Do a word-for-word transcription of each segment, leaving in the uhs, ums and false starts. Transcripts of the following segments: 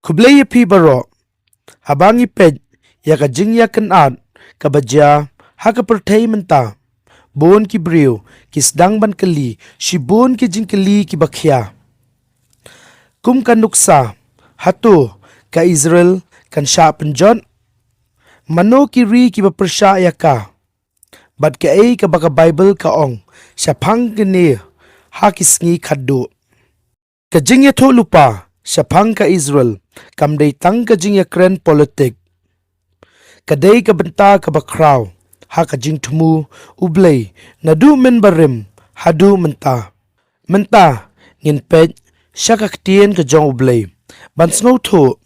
Khublei ïa phi baroh. Haba ngi peit ïa ka jingïakynad kaba jia ha ka pyrthei mynta, bun ki briew ki sdang ban kylli shibun ki jingkylli kiba khia. Kum ka nuksa, hato ka Israel kan shah pynjot? Mano ki ri kiba pyrshah ïa ka? Bad kaei kaba ka Baibl ka ong shaphang kane ha ki sngi khatduh? Ka jingïathuhlypa shaphang ka Israel kam dei tang ka jingïakren politik. Ka dei ka bynta kaba khraw ha ka jingthmu U Blei naduh mynbarim haduh mynta. Mynta ngin peit sha ka ktien ka jong U Blei ban sngewthuh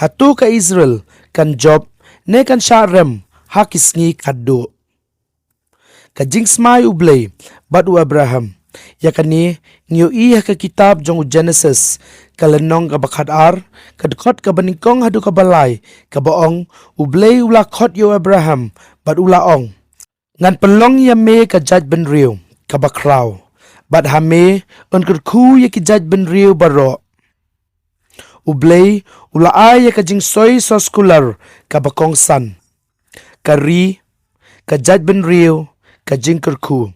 hato ka Israel kan jop ne kan shah rem ha ki sngi khatduh. Ka jingsmai U Blei bad u Abraham, ïa kane ngi ïohi ha ka kitab jong u Genesis, ka lynnong kaba khatar, ka dkhot kaba nyngkong haduh kaba lai, kaba ong, U Blei u la khot ïa u Abraham bad u la ong, ngan pynlong ïa me ka jaitbynriew kaba khraw, bad ha me yn kyrkhu ïa ki jaitbynriew baroh. U Blei u la ai ïa ka jingsoi soskular kaba kongsan: ka ri, ka jaitbynriew, ka jingkyrkhu.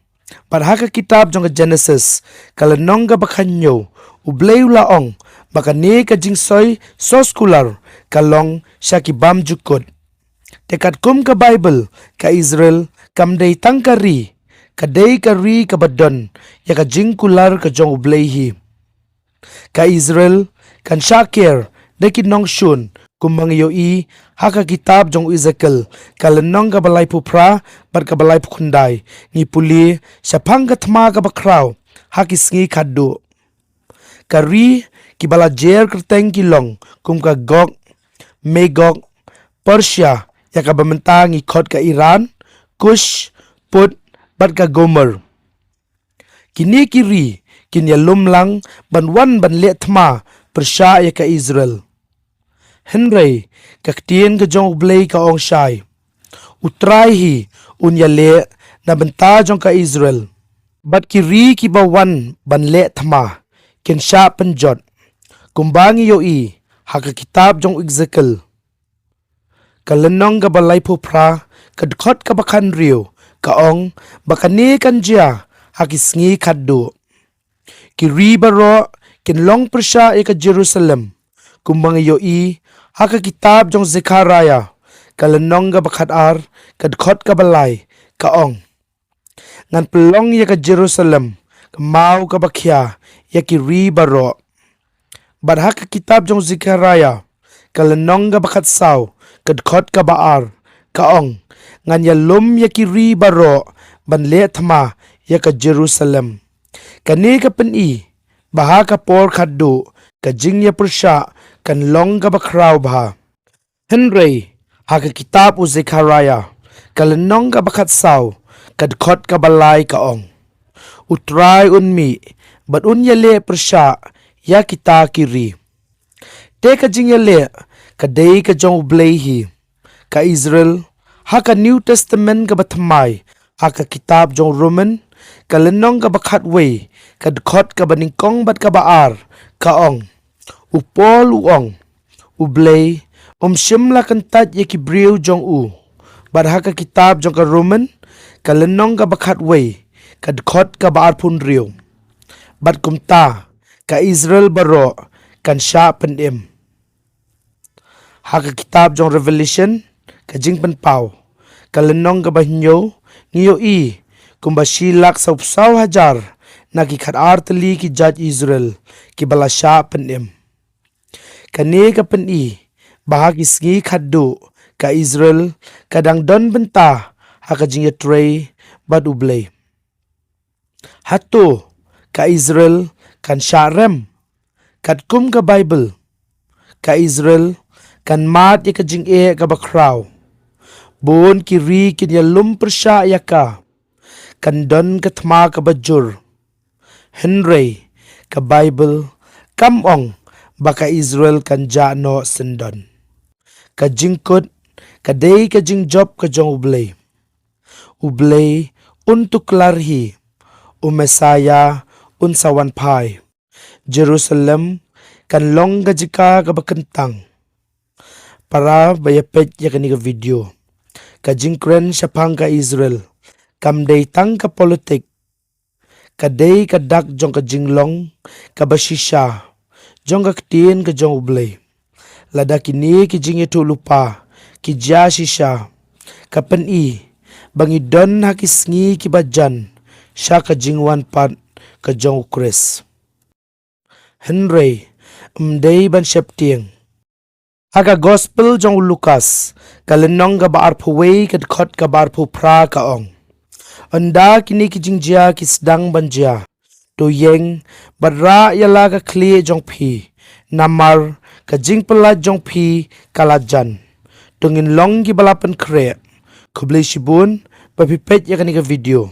Bad ha ka kitab jong ka Genesis, ka lynnong kaba khathynñiew, U Blei u la ong ba kane ka jingsoi soskular ka long sha ki bymjukut. Te katkum ka Baibl, ka Israel kam dei tang ka ri, ka dei ka ri kaba don ïa ka jingkular ka jong U Blei hi. Ka Israel kan shah ker da ki nongshun, kumba ngi ïohi ha ka kitab jong u Ezekiel, ka lynnong kaba laiphew phra bad kaba laiphew khyndai. Ngi pule shaphang ka thma kaba khraw ha ki sngi khatduh. Ka ri kiba la jer kyrteng ki long kum ka Gog, Magog, Persia, ïa kaba mynta ngi khot ka Iran, Kush, Put, bad ka Gomer. Kine ki ri kin ïalum lang ban wan ban leh thma pyrshah ïa ka Israel. Hynrei ka ktien ka jong U Blei ka ong shai, U Trai hi un ïaleh na bynta jong ka Israel. Bad ki ri kiba wan ban leh thma kin shah pynjot, kumba ngi ïohi ha ka kitab jong u Ezekiel, ka lynnong kaba laiphew phra, ka dkhot kaba khathynriew, ka ong ba kane kan jia ha ki sngi khatduh. Ki ri baroh kin long pyrshah ïa ka Jerusalem, kumba ngi ïohi ha ka kitab jong u Zekhariah, ka lynnong kaba khatar, ka dkhot kaba lai, ka ong, ngan pynlong ïa ka Jerusalem ka maw kaba khia ïa ki ri baroh. Bad ha ka kitab jong u Zekhariah, ka lynnong kaba khatsaw, ka dkhot kaba ar, ka ong, ngan ïalum ïa ki ri baroh ban leh thma ïa ka Jerusalem. Kane ka pyni ba ha ka por khatduh ka jingïapyrshah kan long kaba khraw bha. Hynrei ha ka kitab u Zekhariah, ka lynnong kaba khatsaw, ka dkhot kaba lai, ka ong, U Trai un mih bad un ïaleh pyrshah ïa kita ki ri. Te ka jingïaleh ka dei ka jong U Blei hi. Ka Israel ha ka New Testament kaba thymmai, ha ka kitab jong u Roman, ka lynnong kaba khatwei, ka dkhot kaba nyngkong bad kaba ar, ka ong, u Paul u ong, U Blei um shym la kyntait ïa ki briew jong u. Bad ha ka kitab jong ka Roman, ka lynnong kaba khatwei, ka dkhot kaba arphew hynriew, bad kumta ka Israel baroh kan shah pynim. Ha ka kitab jong Revelation, ka Jingpynpaw, ka lynnong kaba hynñiew, ngi ïohi kumba shi lak sawphew saw hajar na ki khatar tylli ki jait Israel kiba la shah pynim. Kane ka pyni ba ha ki sngi khatduh ka Israel ka dang don bynta ha ka jingïatrei bad U Blei. Hato ka Israel kan shah rem? Katkum ka Baibl, ka Israel kan mad ïa ka jingeh kaba khraw. Bun ki ri kin ïalum pyrshah ïa ka. Kan don ka thma kaba jur. Hynrei ka Baibl kam ong ba ka Israel kan jah noh syndon. Ka jingkut ka dei ka jingjop ka jong U Blei. U Blei un tuklar hi, u Messaïah un sa wan phai. Jerusalem kan long ka jaka kaba kyntang. Para ba ïa peit ïa kane ka video, ka jingkren shaphang ka Israel kam dei tang ka politik, ka dei ka dak jong ka jinglong kaba shisha jong ka ktien ka jong U Blei. Lada kine ki jingïathuhlypa ki jia shisha, ka pyni ba ngi don ha ki sngi kiba jan sha ka jingwan pat ka jong U Khrist. Hynrei ym dei ban sheptieng. Ha ka Gospel jong u Lukas, ka lynnong kaba arphew wei, ka dkhot kaba arphew phra, ka ong: Ynda kine ki jingjia ki sdang ban jia, to ïeng bad rah ïa la ka khlieh jong phi, namar ka jingpyllait jong phi ka la jan. To ngin long kiba la pynkhreh. Khublei shibun ba phi peit ïa kane ka video.